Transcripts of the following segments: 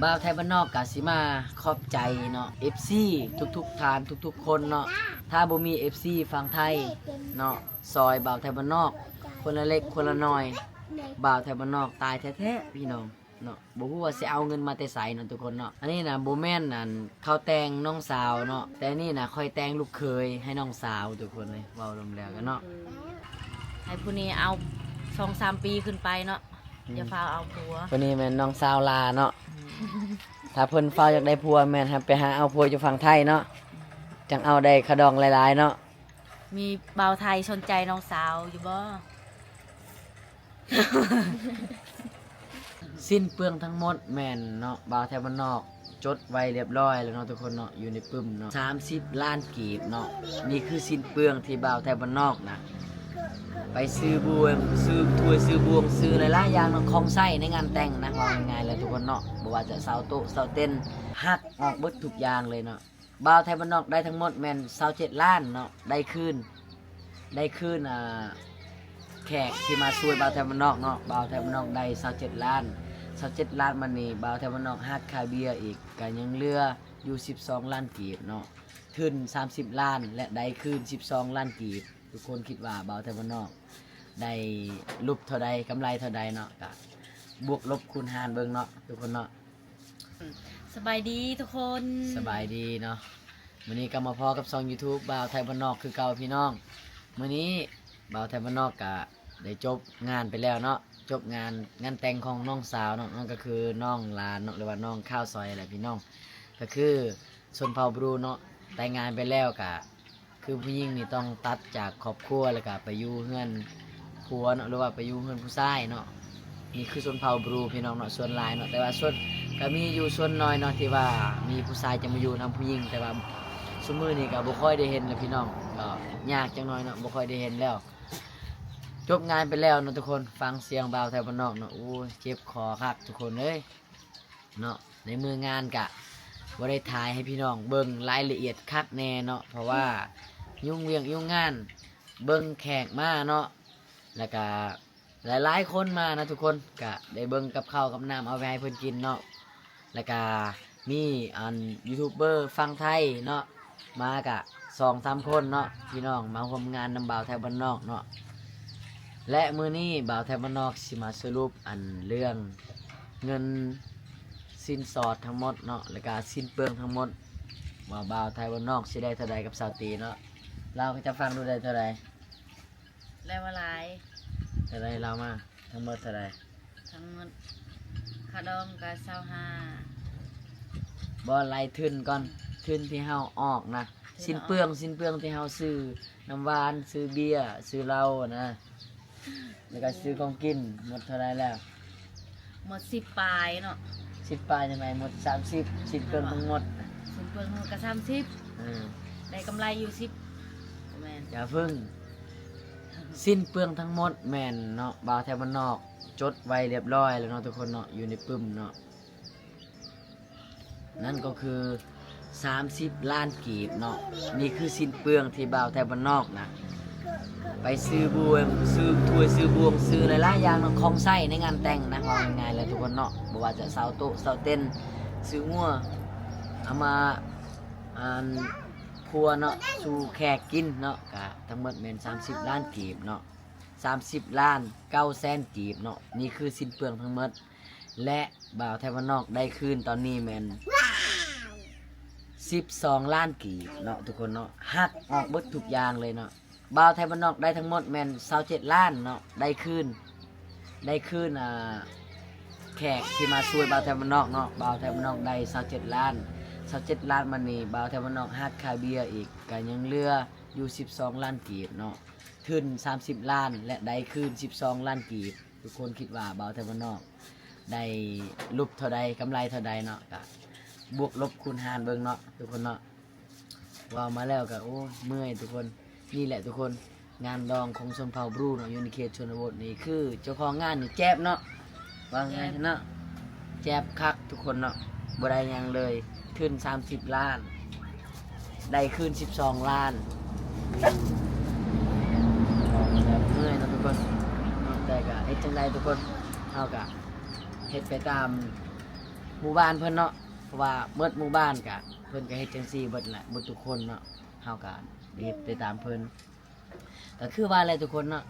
ບ່າວໄທບ້ານນອກກະຊິມາຂອບໃຈເນາະ ເອັຟຊີ ທຸກໆທ່ານ ທຸກໆຄົນເນາະ. ຖ້າບໍ່ມີ ເອັຟຊີ ຝັ່ງໄທເນາະ ຊ່ອຍບ່າວໄທບ້ານນອກຄົນລະເລັກຄົນລະໜ້ອຍ ບ່າວໄທບ້ານນອກຕາຍແທ້ໆ ພີ່ນ້ອງເນາະ. ບໍ່ຮູ້ວ່າຊິເອົາເງິນມາແຕ່ໃສເນາະ ທຸກຄົນເນາະ. ອັນນີ້ນະບໍ່ແມ່ນອັນເຂົາແຕ່ງນ້ອງສາວເນາະ ແຕ່ນີ້ນະຂ້ອຍແຕ່ງລູກເຂີຍໃຫ້ນ້ອງສາວ ທຸກຄົນເອີຍ. ເວົ້າລວມແລ້ວກັນເນາະ ໃຫ້ຜູ້ນີ້ເອົາສອງສາມປີຂຶ້ນໄປເນາະ ອືມ ຢ່າຟ້າວເອົາຜົວ. ຜູ້ນີ້ແມ່ນນ້ອງສາວຫຼ້າເນາະ ຖ້າເພິ່ນຟ້າວຢາກໄດ້ຜົວແມ່ນໃຫ້ໄປຫາເອົາຜົວຢູ່ຝັ່ງໄທເນາະ ຈັ່ງເອົາໄດ້ຄ່າດອງຫຼາຍໆເນາະ. ມີບ່າວໄທສົນໃຈນ້ອງສາວຢູ່ບໍ່? ສິ້ນເປືອງທັງໝົດແມ່ນເນາະ ບ່າວໄທບ້ານນອກຈົດໄວ້ລຽບຮ້ອຍແລ້ວເນາະ ທຸກຄົນເນາະ ຢູ່ໃນປຶ້ມເນາະ ສາມສິບລ້ານກີບເນາະ. ນີ້ຄືສິ້ນເປືອງທີ່ບ່າວໄທບ້ານນອກນະ ໄປຊື້ບ່ວງ ຊື້ຖ້ວຍ ຊື້ບ່ວງ ຊື້ຫຼາຍໆຢ່າງເນາະ ຂອງໃຊ້ໃນງານແຕ່ງນະ ເວົ້າງ່າຍໆເລີຍ ທຸກຄົນເນາະ. ບໍ່ວ່າຈະເສົາໂຕະ ເສົາເຕັນ ຫັກອອກເບິດທຸກຢ່າງເລີຍເນາະ. ບ່າວໄທບ້ານນອກໄດ້ທັງໝົດແມ່ນຊາວເຈັດລ້ານເນາະ ໄດ້ຄືນ ໄດ້ຄືນ ອ່າ ແຂກທີ່ມາຊ່ວຍບ່າວໄທບ້ານນອກເນາະ. ບ່າວໄທບ້ານນອກໄດ້ຊາວເຈັດລ້ານ ຊາວເຈັດລ້ານ ບາດນີ້ບ່າວໄທບ້ານນອກຫັກຄ່າເບ້ຍອີກ ກະຍັງເຫຼືອຢູ່ສິບສອງລ້ານກີບເນາະ. ທຶນສາມສິບລ້ານ ແລະ ໄດ້ຄືນສິບສອງລ້ານກີບ. ທຸກຄົນຄິດວ່າບ່າວໄທບ້ານນອກໄດ້ຫຼຸບເທົ່າໃດ ກຳໄລເທົ່າໃດເນາະ ກະບວກລົບຄູນຫານເບິ່ງເນາະ ທຸກຄົນເນາະ. ສະບາຍດີທຸກຄົນ ສະບາຍດີເນາະ. ມື້ນີ້ກໍມາພໍ້ກັບຊ່ອງຢູທູບບ່າວໄທບ້ານນອກຄືເກົ່າພີ່ນ້ອງ. ມື້ນີ້ບ່າວໄທບ້ານນອກກະໄດ້ຈົບງານໄປແລ້ວເນາະ ຈົບງານ ງານແຕ່ງຂອງນ້ອງສາວເນາະ ນັ້ນກໍຄືນ້ອງຫຼານເນາະ ຫຼືວ່ານ້ອງຂາວສອຍແຫຼະພີ່ນ້ອງ. ກໍຄືຊົນເຜົ່າບຣູເນາະ ແຕ່ງງານໄປແລ້ວກະ ຄືຜູ້ຍິງນີ້ຕ້ອງຕັດຈາກຄອບຄົວ ແລ້ວກະໄປຢູ່ເຮືອນຜົວເນາະ ຫຼືວ່າໄປຢູ່ເຮືອນຜູ້ຊາຍເນາະ. ນີ້ຄືຊົນເຜົ່າບຣູພີ່ນ້ອງເນາະ ສ່ວນຫຼາຍເນາະ ແຕ່ວ່າສ່ວນ ກະມີຢູ່ສ່ວນໜ້ອຍເນາະ ທີ່ວ່າມີຜູ້ຊາຍຈະມາຢູ່ນຳຜູ້ຍິງ ແຕ່ວ່າຊຸມມື້ນີ້ກະບໍ່ຄ່ອຍໄດ້ເຫັນແລ້ວພີ່ນ້ອງ ກໍຍາກຈັກໜ້ອຍເນາະ ບໍ່ຄ່ອຍໄດ້ເຫັນແລ້ວ. ຈົບງານໄປແລ້ວເນາະທຸກຄົນ ຟັງສຽງບ່າວໄທບ້ານນອກເນາະ ໂອ້ຍ ເຈັບຄໍຄັກທຸກຄົນເອີຍ. ເນາະ ໃນມື້ງານກະບໍ່ໄດ້ຖ່າຍໃຫ້ພີ່ນ້ອງເບິ່ງລາຍລະອຽດຄັກແນ່ເນາະ ເພາະວ່າຫຍຸ້ງວຽກຫຍຸ້ງງານ ເບິ່ງແຂກມາເນາະ ແລ້ວກະຫຼາຍໆຄົນມານະທຸກຄົນ ກະໄດ້ເບິ່ງກັບເຂົ້າກັບນ້ຳເອົາໄວ້ໃຫ້ເພິ່ນກິນເນາະ. ແລ້ວກະມີອັນຢູທູບເບີຝັ່ງໄທເນາະ ມາກະສອງສາມຄົນເນາະ ພີ່ນ້ອງມາຮ່ວມງານນຳບ່າວໄທບ້ານນອກເນາະ. ແລະ ມື້ນີ້ບ່າວໄທບ້ານນອກຊິມາສະຫຼຸບອັນເລື່ອງເງິນສິນສອດທັງໝົດເນາະ ແລ້ວກະສິ້ນເປືອງທັງໝົດ ວ່າບ່າວໄທບ້ານນອກຊິໄດ້ເທົ່າໃດກັບສາວຕີເນາະ. ລາວໃຫ້ເຈົ້າຟັງດູໄດ້ເທົ່າໃດ? ແລ້ວວ່າຫຼາຍ ເທົ່າໃດລາວມາ ທັງໝົດເທົ່າໃດ? ທັງໝົດຄ່າດອງກະຊາວຫ້າ ບໍ່ ໄລ່ທຶນກ່ອນ ທຶນທີ່ເຮົາອອກນະ ສິ້ນເປືອງ ສິ້ນເປືອງທີ່ເຮົາຊື້ນ້ຳຫວານ ຊື້ເບຍ ຊື້ເຫຼົ້ານະ ແລ້ວກະຊື້ຂອງກິນ ໝົດເທົ່າໃດແລ້ວ? ໝົດສິບປາຍເນາະ ສິບປາຍຈັ່ງໃດ ໝົດສາມສິບ ສິ້ນເປືອງທັງໝົດ ສິ້ນເປືອງທັງໝົດກະສາມສິບ ເອີ ໄດ້ກຳໄລຢູ່ສິບ ບໍ່ແມ່ນ ຢ່າເພິ່ງ ສິ້ນເປືອງທັງໝົດແມ່ນເນາະ ບ່າວໄທບ້ານນອກຈົດໄວ້ລຽບຮ້ອຍແລ້ວເນາະ ທຸກຄົນເນາະ ຢູ່ໃນປຶ້ມເນາະ ນັ້ນກໍຄືສາມສິບລ້ານກີບເນາະ. ນີ້ຄືສິ້ນເປືອງທີ່ບ່າວໄທບ້ານນອກນະ ໄປຊື້ບ່ວງ ຊື້ຖ້ວຍ ຊື້ບ່ວງ ຊື້ຫຼາຍໆຢ່າງເນາະ ຂອງໃຊ້ໃນງານແຕ່ງນະ ເວົ້າງ່າຍໆເລີຍທຸກຄົນເນາະ ບໍ່ວ່າຈະເສົາໂຕະ ເສົາເຕັນ ຊື້ງົວ ເອົາມາ ອັນ ຄົວເນາະ ສູ່ແຂກກິນເນາະ ກະທັງໝົດແມ່ນສາມສິບລ້ານກີບເນາະ ສາມສິບລ້ານເກົ້າແສນກີບເນາະ. ນີ້ຄືສິ້ນເປືອງທັງໝົດ ແລະ ບ່າວໄທບ້ານນອກໄດ້ຄືນຕອນນີ້ແມ່ນສິບສອງລ້ານກີບເນາະ ທຸກຄົນເນາະ ຫັກອອກເບິດທຸກຢ່າງເລີຍເນາະ. ບ່າວໄທບ້ານນອກໄດ້ທັງໝົດແມ່ນຊາວເຈັດລ້ານເນາະ ໄດ້ຄືນ ໄດ້ຄືນ ອ່າ ແຂກທີ່ມາຊ່ວຍບ່າວໄທບ້ານນອກເນາະ ບ່າວໄທບ້ານນອກໄດ້ຊາວເຈັດລ້ານ ຊາວເຈັດລ້ານ ບາດນີ້ບ່າວໄທບ້ານນອກຫັກຄ່າເບ້ຍອີກ ກະຍັງເຫຼືອຢູ່ສິບສອງລ້ານກີບເນາະ ທຶນສາມສິບລ້ານ ແລະ ໄດ້ຄືນສິບສອງລ້ານກີບ. ທຸກຄົນຄິດວ່າບ່າວໄທບ້ານນອກໄດ້ຫຼຸບເທົ່າໃດ ກຳໄລເທົ່າໃດເນາະ ກະບວກລົບຄູນຫານເບິ່ງເນາະ ທຸກຄົນເນາະ. ເວົ້າມາແລ້ວກະ ໂອ້ ເມື່ອຍທຸກຄົນ. ນີ້ແຫຼະທຸກຄົນ ງານດອງຂອງຊົນເຜົ່າບຣູເນາະ ຢູ່ໃນເຂດຊົນນະບົດນີ້ ຄືເຈົ້າຂອງງານນີ້ແຈບເນາະ ວ່າງ່າຍເນາະ ແຈບຄັກທຸກຄົນເນາະ ບໍ່ໄດ້ຫຍັງເລີຍ ທຶນສາມສິບລ້ານ ໄດ້ຄືນສິບສອງລ້ານ. ເມື່ອຍເນາະທຸກຄົນເນາະ ແຕ່ກະເຮັດຈັ່ງໃດທຸກຄົນ ເຮົາກະເຮັດໄປຕາມ ໝູ່ບ້ານເພິ່ນເນາະ ເພາະວ່າໝົດໝູ່ບ້ານກະ ເພິ່ນກະເຮັດຈັ່ງຊີ້ເບິດແຫຼະ ເບິດທຸກຄົນເນາະ ເຮົາກະເຮັດໄປຕາມເພິ່ນ. ກະຄືວ່າແຫຼະທຸກຄົນເນາະ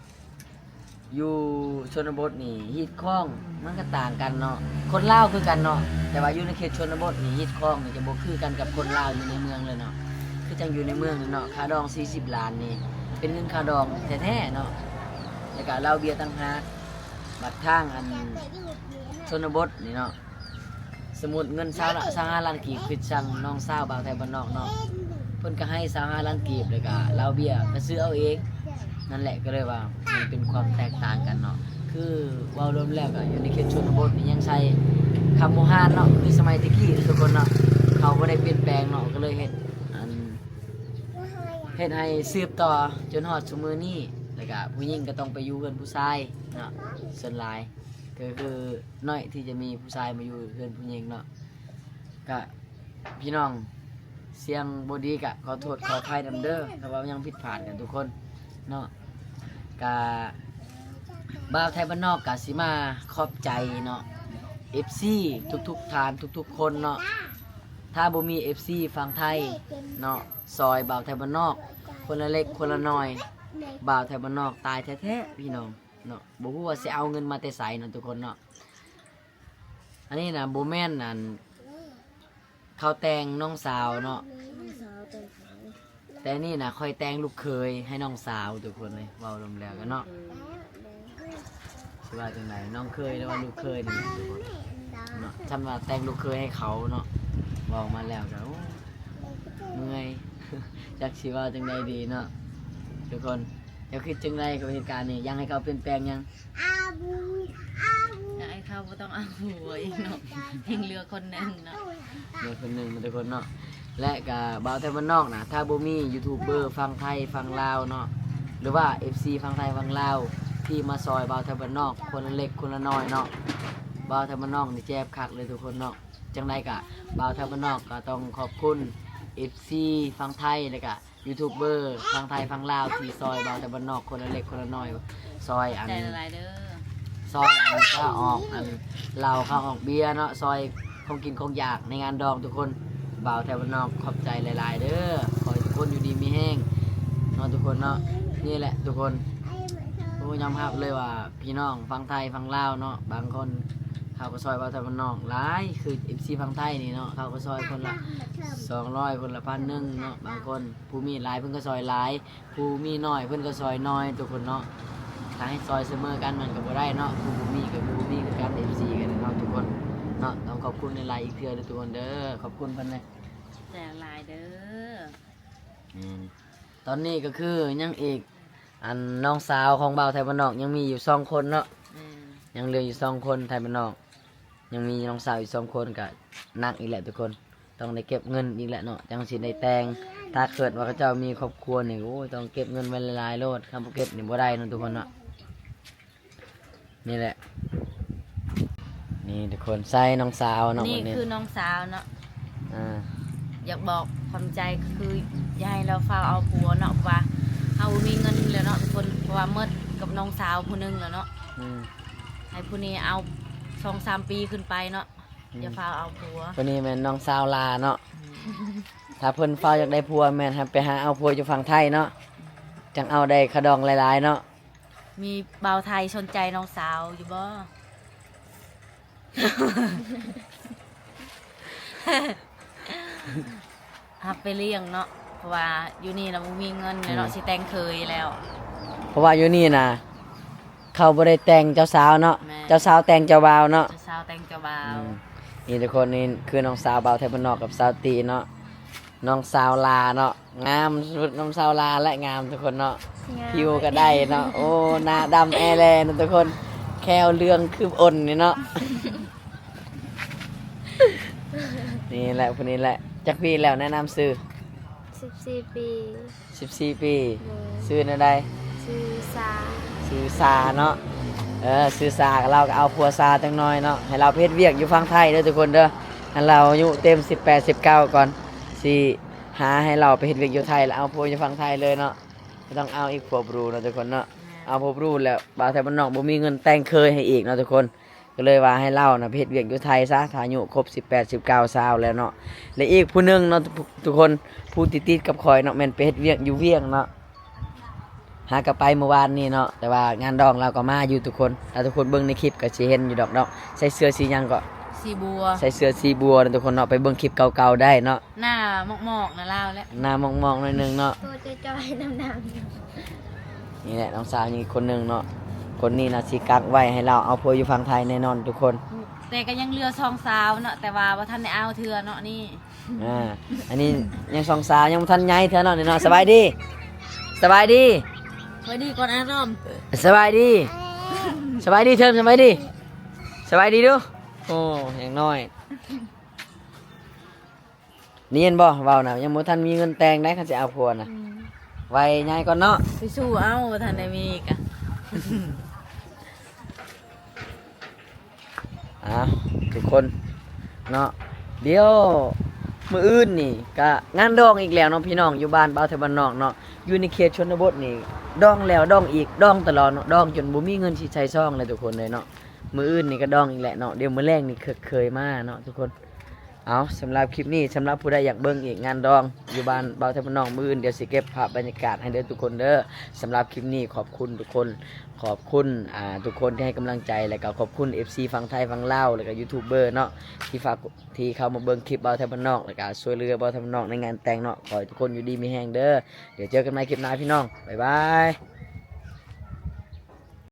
ຢູ່ຊົນນະບົດນີ້ຮີດຄອງມັນກະຕ່າງກັນເນາະ ຄົນລາວຄືກັນເນາະ ແຕ່ວ່າຢູ່ໃນເຂດຊົນນະບົດນີ້ຮີດຄອງນີ້ຈະບໍ່ຄືກັນກັບຄົນລາວຢູ່ໃນເມືອງເລີຍເນາະ. ຄືຈັ່ງຢູ່ໃນເມືອງນີ້ເນາະ ຄ່າດອງສີ່ສິບລ້ານນີ້ ເປັນເງິນຄ່າດອງແທ້ໆເນາະ ແລ້ວກະລາວເບ້ຍຕ່າງຫາກ. ບັດທາງອັນຊົນນະບົດນີ້ເນາະ ສົມມຸດເງິນຊາວລະ ຊາວຫ້າລ້ານກີບ ຄືຈັ່ງນ້ອງສາວບ່າວໄທບ້ານນອກເນາະ ເພິ່ນກະໃຫ້ຊາວຫ້າລ້ານກີບ ແລ້ວກະລາວເບ້ຍກະຊື້ເອົາເອງ. ນັ້ນແຫຼະ ກະເລີຍວ່າມັນເປັນຄວາມແຕກຕ່າງກັນເນາະ. ຄືເວົ້າລວມແລ້ວກະຢູ່ໃນເຂດຊົນນະບົດນີ້ຍັງໃຊ້ຄຳບູຮານເນາະ ຄືສະໄໝແຕ່ກີ້ທຸກຄົນເນາະ ເຂົາບໍ່ໄດ້ປ່ຽນແປງເນາະ ກະເລີຍເຮັດອັນ ເຮັດໃຫ້ສືບຕໍ່ຈົນຮອດຊຸມື້ນີ້ ແລ້ວກະຜູ້ຍິງກະຕ້ອງໄປຢູ່ເຮືອນຜູ້ຊາຍເນາະ ສ່ວນຫຼາຍ ກະຄືໜ້ອຍທີ່ຈະມີຜູ້ຊາຍມາຢູ່ເຮືອນຜູ້ຍິງເນາະ. ກະພີ່ນ້ອງ ສຽງບໍ່ດີກະຂໍໂທດຂໍອະໄພນຳເດີ ຖ້າເວົ້າຫຍັງຜິດພາດກັນທຸກຄົນເນາະ. ກະບ່າວໄທບ້ານນອກກະຊິມາຂອບໃຈເນາະ ເອັຟຊີ ທຸກໆທ່ານທຸກໆຄົນເນາະ. ຖ້າບໍ່ມີເອັຟຊີຝັ່ງໄທເນາະ ຊ່ອຍບ່າວໄທບ້ານນອກຄົນລະເລັກຄົນລະໜ້ອຍ ບ່າວໄທບ້ານນອກຕາຍແທ້ໆ ພີ່ນ້ອງເນາະ. ບໍ່ຮູ້ວ່າຊິເອົາເງິນມາແຕ່ໃສເນາະທຸກຄົນເນາະ. ອັນນີ້ນະບໍ່ແມ່ນອັນ ເຂົາແຕ່ງນ້ອງສາວເນາະ ແຕ່ນີ້ນະຂ້ອຍແຕ່ງລູກເຂີຍໃຫ້ນ້ອງສາວທຸກຄົນເລີຍ ເວົ້າລວມແລ້ວກັນເນາະ. ຊິວ່າຈັ່ງໃດ ນ້ອງເຂີຍ ຫຼືວ່າລູກເຂີຍນີ້ເນາະ ຄັນວ່າແຕ່ງລູກເຂີຍໃຫ້ເຂົາເນາະ ເວົ້າມາແລ້ວກະ ໂອ້ ເມື່ອຍ ຈັກຊິເວົ້າຈັ່ງໃດດີເນາະທຸກຄົນ. ເຈົ້າຄິດຈັ່ງໃດກັບເຫດການນີ້ ຢາກໃຫ້ເຂົາປ່ຽນແປງຫຍັງ? ຢາກໃຫ້ເຂົາບໍ່ຕ້ອງເອົາຜົວອີກເນາະ ຍັງເຫຼືອຄົນໜຶ່ງເນາະ ເຫຼືອຄົນໜຶ່ງເນາະທຸກຄົນເນາະ. ແລະກະບ່າວໄທບ້ານນອກນະ ຖ້າບໍ່ມີຢູທູບເບີຝັ່ງໄທຝັ່ງລາວເນາະ ຫຼືວ່າເອັຟຊີຝັ່ງໄທຝັ່ງລາວ ທີ່ມາຊ່ອຍບ່າວໄທບ້ານນອກຄົນລະເລັກຄົນລະນ້ອຍເນາະ ບ່າວໄທບ້ານນອກນີ້ເຈັບຄັກເລີຍທຸກຄົນເນາະ. ຈັ່ງໃດກະບ່າວໄທບ້ານນອກກະຕ້ອງຂອບຄຸນເອັຟຊີຝັ່ງໄທ ແລະກະຢູທູບເບີຝັ່ງໄທຝັ່ງລາວ ທີ່ຊ່ອຍບ່າວໄທບ້ານນອກຄົນລະເລັກຄົນລະນ້ອຍ ຊ່ອຍອັນ ຂອບໃຈຫຼາຍໆເດີ ຊ່ອຍອັນຄ່າອອກອັນເຫຼົ້າ ຄ່າອອກເບຍເນາະ ຊ່ອຍຂອງກິນຂອງຢາກໃນງານດອງທຸກຄົນ. ບ່າວໄທບ້ານນອກຂອບໃຈຫຼາຍໆເດີ ຂໍໃຫ້ທຸກຄົນຢູ່ດີມີແຮງເນາະທຸກຄົນເນາະ. ນີ້ແຫຼະທຸກຄົນ ໂອ້ ຍອມຮັບເລີຍວ່າ ພີ່ນ້ອງຝັ່ງໄທຝັ່ງລາວເນາະ ບາງຄົນເຂົາກະຊ່ອຍບ່າວໄທບ້ານນອກຫຼາຍ ຄືເອັຟຊີຝັ່ງໄທນີ້ເນາະ ເຂົາກະຊ່ອຍຄົນລະສອງຮ້ອຍ ຄົນລະພັນໜຶ່ງເນາະ. ບາງຄົນຜູ້ມີຫຼາຍເພິ່ນກະຊ່ອຍຫຼາຍ ຜູ້ມີໜ້ອຍເພິ່ນກະຊ່ອຍໜ້ອຍທຸກຄົນເນາະ. ຖ້າໃຫ້ຊ່ອຍສະເໝີກັນມັນກະບໍ່ໄດ້ເນາະ ຜູ້ບໍ່ມີກະຄືບໍ່ມີຄືກັນ ເອັຟຊີກັນເນາະທຸກຄົນເນາະ. ຕ້ອງຂອບຄຸນຫຼາຍໆອີກເທື່ອເດີທຸກຄົນເດີ ຂອບຄຸນເພິ່ນແດ່ ຂອບໃຈຫຼາຍເດີ. ອືມ ຕອນນີ້ກະຄືຍັງອີກ ອັນນ້ອງສາວຂອງບ່າວໄທບ້ານນອກຍັງມີຢູ່ສອງຄົນເນາະ ແມ່ນ ຍັງເຫຼືອຢູ່ສອງຄົນ ໄທບ້ານນອກ ຍັງມີນ້ອງສາວອີກສອງຄົນ ກະໜັກອີກແຫຼະທຸກຄົນ ຕ້ອງໄດ້ເກັບເງິນອີກແຫຼະເນາະ ຈັ່ງຊິໄດ້ແຕ່ງ. ຖ້າເກີດວ່າເຂົາເຈົ້າມີຄອບຄົວນີ້ ໂອ້ຍ ຕ້ອງເກັບເງິນໄວ້ຫຼາຍໆໂລດ ຄັນບໍ່ເກັບນີ້ບໍ່ໄດ້ເນາະທຸກຄົນເນາະ. ນີ້ແຫຼະ ນີ້ທຸກຄົນ ໃສ່ນ້ອງສາວເນາະ ນີ້ຄືນ້ອງສາວເນາະ ອ່າ ຢາກບອກຄວາມໃຈ ກະຄືຢ່າໃຫ້ລາວຟ້າວເອົາຜົວເນາະ ເພາະວ່າເຮົາບໍ່ມີເງິນແລ້ວເນາະທຸກຄົນ ເພາະວ່າໝົດກັບນ້ອງສາວຜູ້ໜຶ່ງແລ້ວເນາະ. ອືມ ໃຫ້ຜູ້ນີ້ເອົາສອງສາມປີຂຶ້ນໄປເນາະ ອືມ ຢ່າຟ້າວເອົາຜົວ. ຜູ້ນີ້ແມ່ນນ້ອງສາວຫຼ້າເນາະ ອືມ ຖ້າເພິ່ນຟ້າວຢາກໄດ້ຜົວແມ່ນໃຫ້ໄປຫາເອົາຜົວຢູ່ຝັ່ງໄທເນາະ ຈັ່ງເອົາໄດ້ຄ່າດອງຫຼາຍໆເນາະ. ມີບ່າວໄທສົນໃຈນ້ອງສາວຢູ່ບໍ່? ຮັບໄປລ້ຽງເນາະ ເພາະວ່າຢູ່ນີ້ນະບໍ່ມີເງິນແລ້ວເນາະ ອືມ ຊິແຕ່ງເຂີຍແລ້ວ ເພາະວ່າຢູ່ນີ້ນະເຂົາບໍ່ໄດ້ແຕ່ງເຈົ້າສາວເນາະ ແມ່ນ ເຈົ້າສາວແຕ່ງເຈົ້າບ່າວເນາະ ເຈົ້າສາວແຕ່ງເຈົ້າບ່າວ ອືມ. ນີ້ທຸກຄົນ ນີ້ຄືນ້ອງສາວບ່າວໄທບ້ານນອກກັບສາວຕີເນາະ ນ້ອງສາວຫຼ້າເນາະ ງາມສຸດ ນ້ອງສາວຫຼ້າແຫຼະງາມທຸກຄົນເນາະ ງາມ ຜິວກະໄດ້ເນາະ ໂອ້ ໜ້າດຳແອແລເນາະທຸກຄົນ ແຂ້ວເຫຼືອງຄືອົ່ນນີ້ເນາະ. ນີ້ແຫຼະ ຜູ້ນີ້ແຫຼະ ຈັກປີແລ້ວ ແນະນຳຊື່? ສິບສີ່ປີ ສິບສີ່ປີ ໂດຍ ຊື່ແນວໃດ? ຊື່ຊາ ຊື່ຊາເນາະ ເອີ ຊື່ຊາ ລາວກະເອົາຜົວຊາຈັກໜ້ອຍເນາະ ໃຫ້ລາວໄປເຮັດວຽກຢູ່ຝັ່ງໄທເດີທຸກຄົນເດີ ໃຫ້ລາວອາຍຸເຕັມສິບແປດ ສິບເກົ້າກ່ອນ ຊິຫາໃຫ້ລາວໄປເຮັດວຽກຢູ່ໄທ ແລ້ວເອົາຜົວຢູ່ຝັ່ງໄທເລີຍເນາະ ບໍ່ຕ້ອງເອົາອີກຜົວບຣູເນາະທຸກຄົນເນາະ ແມ່ນ ເອົາຜົວບຣູແລ້ວ ບ່າວໄທບ້ານນອກບໍ່ມີເງິນແຕ່ງເຂີຍໃຫ້ອີກເນາະທຸກຄົນ ກໍເລີຍວ່າໃຫ້ລາວນະໄປເຮັດວຽກຢູ່ໄທຊະ ຖ້າອາຍຸຄົບສິບແປດ ສິບເກົ້າ ຊາວແລ້ວເນາະ. ແລະອີກຜູ້ໜຶ່ງເນາະ ທຸກຄົນ ຜູ້ຕິດໆກັບຂ້ອຍເນາະ ແມ່ນໄປເຮັດວຽກຢູ່ວຽງເນາະ. ຫາກໍໄປມື້ວານນີ້ເນາະ ແຕ່ວ່າງານດອງລາວກໍມາຢູ່ທຸກຄົນ. ຖ້າທຸກຄົນເບິ່ງໃນຄລິບກໍຊິເຫັນຢູ່ດອກເນາະ. ໃສ່ເສື້ອສີຫຍັງເກາະ? ສີບົວ. ໃສ່ເສື້ອສີບົວນະທຸກຄົນເນາະ. ໄປເບິ່ງຄລິບເກົ່າໆໄດ້ເນາະ. ໜ້າໝອກໆນະລາວແຫຼະ. ໜ້າໝອກໆໜ້ອຍໜຶ່ງເນາະ. ໂຕຈ່ອຍໆ ດຳໆ. ນີ້ແຫຼະນ້ອງສາວຍິງອີກຄົນໜຶ່ງເນາະ. ຄົນນີ້ນະຊິກັກໄວ້ໃຫ້ລາວເອົາຜົວຢູ່ຝັ່ງໄທແນ່ນອນທຸກຄົນ. ແຕ່ກໍຍັງເຫຼືອສອງສາວເນາະ ແຕ່ວ່າບໍ່ທັນໄດ້ເອົາເທື່ອເນາະນີ້. ອ່າ ອັນນີ້ຍັງສອງສາວ ຍັງບໍ່ທັນໃຫຍ່ເທື່ອເນາະນີ້ເນາະ. ສະບາຍດີ ສະບາຍດີ ສະບາຍດີກ່ອນອາຣອມ. ສະບາຍດີ ສະບາຍດີເທີມ ສະບາຍດີ ສະບາຍດີດູ. ໂອ້ ຍັງນ້ອຍ ນີ້ເຫັນບໍ່ ເວົ້ານະ ຍັງບໍ່ທັນມີເງິນແຕ່ງໄດ໋ ຄັນຊິເອົາຜົວນະ. ອືມ ໄວ້ໃຫຍ່ກ່ອນເນາະ ໄປສູ້ເອົາ ບໍ່ທັນໄດ້ມີກະ. ອ້າວ ທຸກຄົນເນາະ ດຽວມື້ອື່ນນີ້ກະງານດອງອີກແລ້ວເນາະພີ່ນ້ອງ ຢູ່ບ້ານບ່າວໄທບ້ານນອກເນາະ. ຢູ່ໃນເຂດຊົນນະບົດນີ້ ດອງແລ້ວດອງອີກ ດອງຕະຫຼອດເນາະ ດອງຈົນບໍ່ມີເງິນຊິໃສ່ຊອງແລ້ວທຸກຄົນເອີຍເນາະ. ມື້ອື່ນນີ້ກໍດອງອີກແຫຼະເນາະ ດຽວມື້ແລງນີ້ເຄີຍມາເນາະທຸກຄົນ. ເອົາ ສຳລັບຄລິບນີ້ ສຳລັບຜູ້ໃດຢາກເບິ່ງອີກງານດອງຢູ່ບ້ານບ່າວໄທບ້ານນອກ ມື້ອື່ນດຽວຊິເກັບພາບບັນຍາກາດໃຫ້ເດີທຸກຄົນເດີ. ສຳລັບຄລິບນີ້ຂອບຄຸນທຸກຄົນ ຂອບຄຸນ ອ່າ ທຸກຄົນທີ່ໃຫ້ກຳລັງໃຈ ແລະກໍຂອບຄຸນເອັຟຊີຝັ່ງໄທຝັ່ງລາວ ແລະກໍຢູທູບເບີເນາະ ທີ່ຝາກ ທີ່ເຂົ້າມາເບິ່ງຄລິບບ່າວໄທບ້ານນອກ ແລະກໍຊ່ວຍເຫຼືອບ່າວໄທບ້ານນອກໃນງານແຕ່ງເນາະ. ຂໍໃຫ້ທຸກຄົນຢູ່ດີມີແຮງເດີ. ດຽວເຈີກັນໃໝ່ຄລິບໜ້າພີ່ນ້ອງ ບາຍບາຍ.